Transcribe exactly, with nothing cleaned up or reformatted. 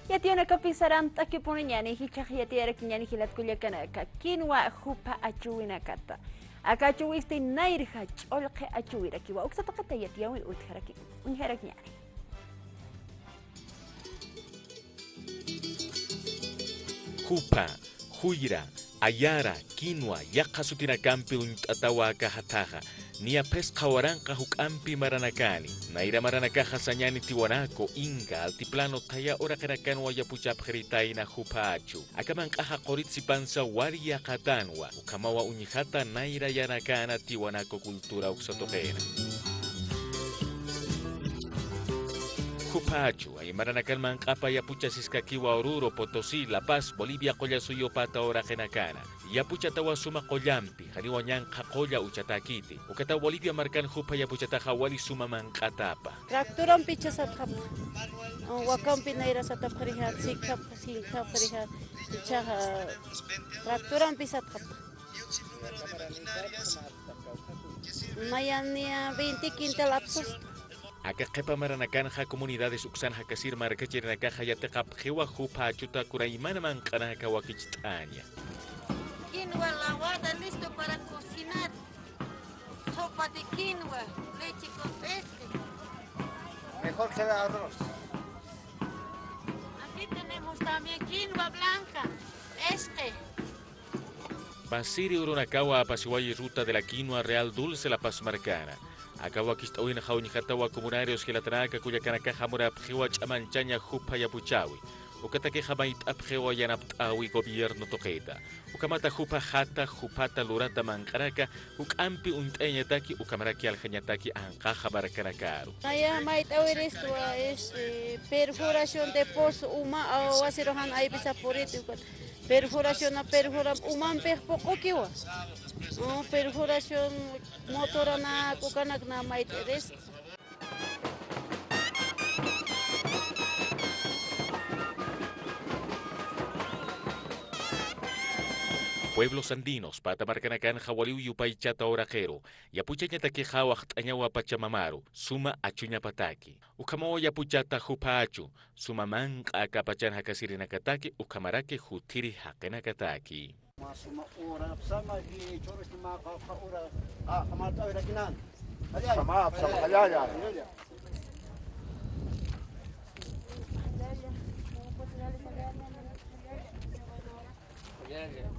Yatiyawinakapi sarant'akipuniñäni, jichhax yatiyarakiñäni jilat kullakanaka, kinwa jupha achuwinakata. Aka achuwisti nayrja ch'ullqi achuwirakiwa, uksa tuqita yatiyawin utjaraki, uñjarakiñäni. Jupha, juyra, ayara, kinwa, yaqha sutinakampi uñt'atawa aka jathaxa, niya phisqa waranqa juk'ampi maranakani, nayra maranakaxa sañäni Tiwanaku, Inga, Altiplano thaya uraqinakanwa yapuchapxiritayna jupha achu. Aka manq'axa qurit sipansa wali yaqatänwa, ukhamawa uñjata nayra yänakana Tiwanaku cultura uksa tuqina. Jupha achu, ay maranakan manq'apa yapuchasiskakiwa Oruro, Potosí, La Paz, Bolivia qullasuyu pata uraqinakana. Yapuchatawa suma qullampi, janiwa ñanqha qulla uchatäkiti. Ukataw Bolivia markan jupha yapuchataxa wali suma manq'atapa. Tractorampicha satxapxi. Wakampi nayra satapxirija, sikhapxi, sikhapxirija, ichaxa tractorampi satxapxi. Mayanniya veinte quintal apsusta. Aka qhipa maranakanxa comunidades uksan jakasir markachirinakaxa yatiqapxiwa jupha achuta kunaymana manq'anaka wakicht'aña. Quinoa lavada listo para cocinar. Sopa de quinoa, leche con p'isqi. Mejor que el arroz. Aquí tenemos también quinoa blanca, p'isqi. Pasiri urunakawa apasiwayi ruta de la quinoa Real Dulce La Paz markana. Aka wakicht'äwinxa uñjatawa comunarios jilatanaka kullakanakaxa amurapxiwa ch'amanchaña jupha yapuchäwi. Ukatakixa mayt'apxiwa yanapt'äwi gobierno tuqita. Ukhamata jupha jata, juphata lurata manq'araka, juk'ampi uñt'ayañataki, ukhamaraki aljañataki anqaxa markanakaru. Naya mayt'äwiristwa, este, perforación de pozo, uma, aw, wasiru jan aypisa puriti, ukat perforación, perforam, umampix puqukiwa. Mm, perforación, motoranak, ukanakna mayt'irist. Pueblos andinos, pata markanakanxa waliw yupaychata uraqiru, yapuchañatakixa waxt'añawa Pachamamaru, suma achuñapataki. Ukhamawa yapuchata jupha achu, suma manq'a aka pachan jakasirinakataki, ukhamaraki juthiri jaqinakataki. Mä suma urapsama, jichhürusti mä qawqha ura, qa-, qamart'awirakinan. Allá, allá. Samap, samap, allá, allá. Allá, allá.